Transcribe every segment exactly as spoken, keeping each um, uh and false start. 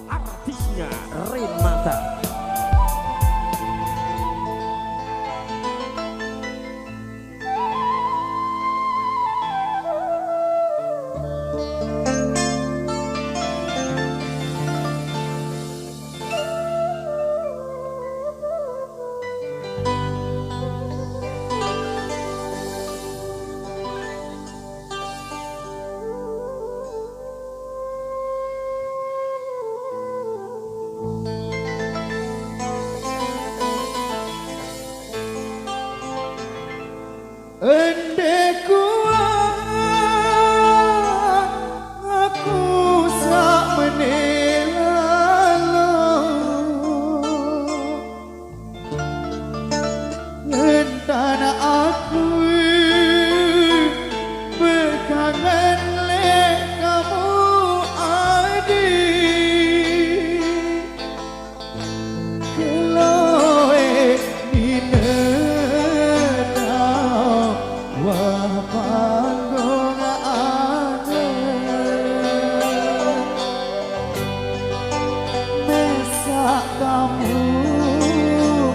Artisnya Rin Mata. Ende kuat aku sak meneh lalo. Ngentan aku bekangen lek kamu, adi. Keloe nine tau wah panggung ane. Mesak kamu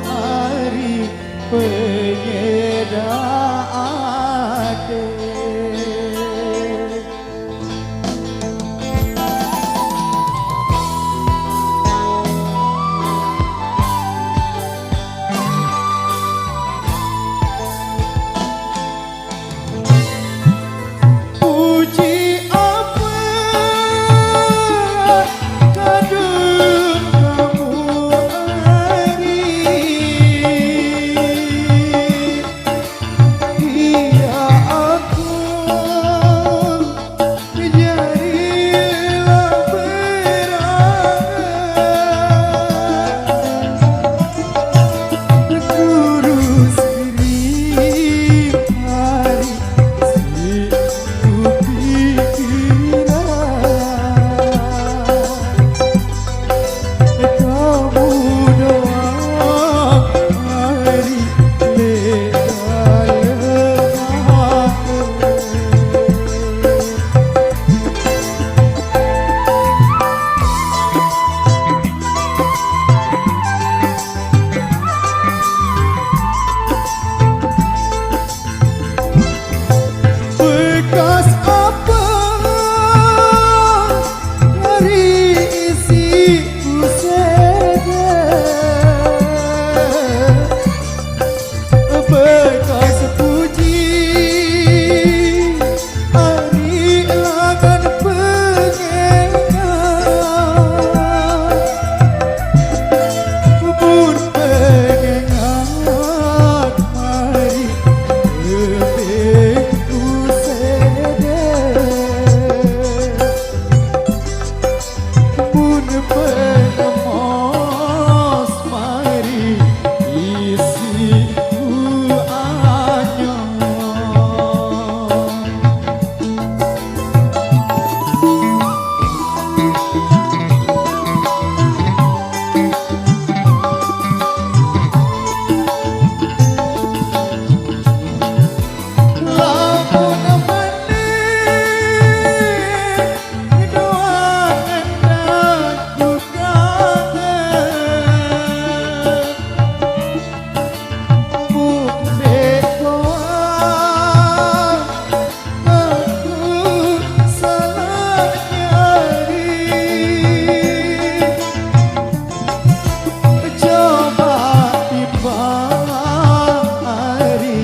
ari penyeda ate. Puji apa kadung kamu ari. Iya aku jarilah berangan. Guru sendiri hari si kupikiran. Kamu doang ari lek dalem ate. Bekas apa ari isi usede. Bekas puji ari langan pengengan. Mun pengengan mari lebih kusede. Mun penemos mari isi ku anyong. Aku salah nyari. Coba timbang ari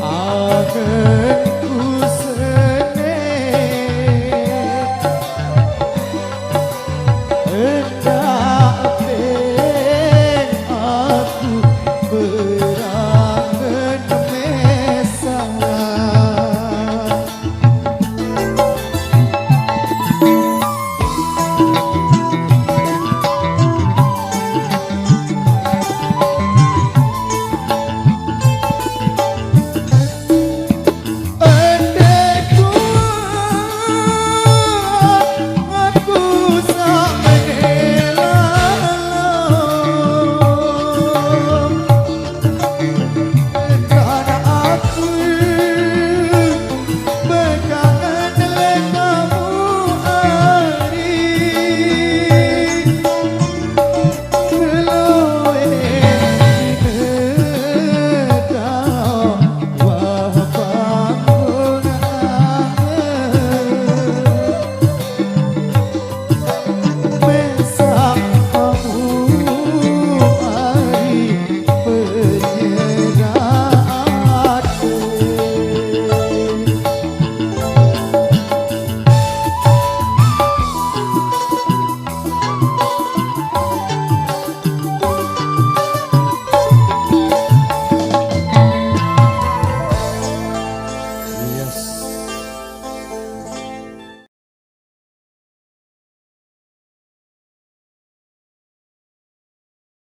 angenku sene. Ente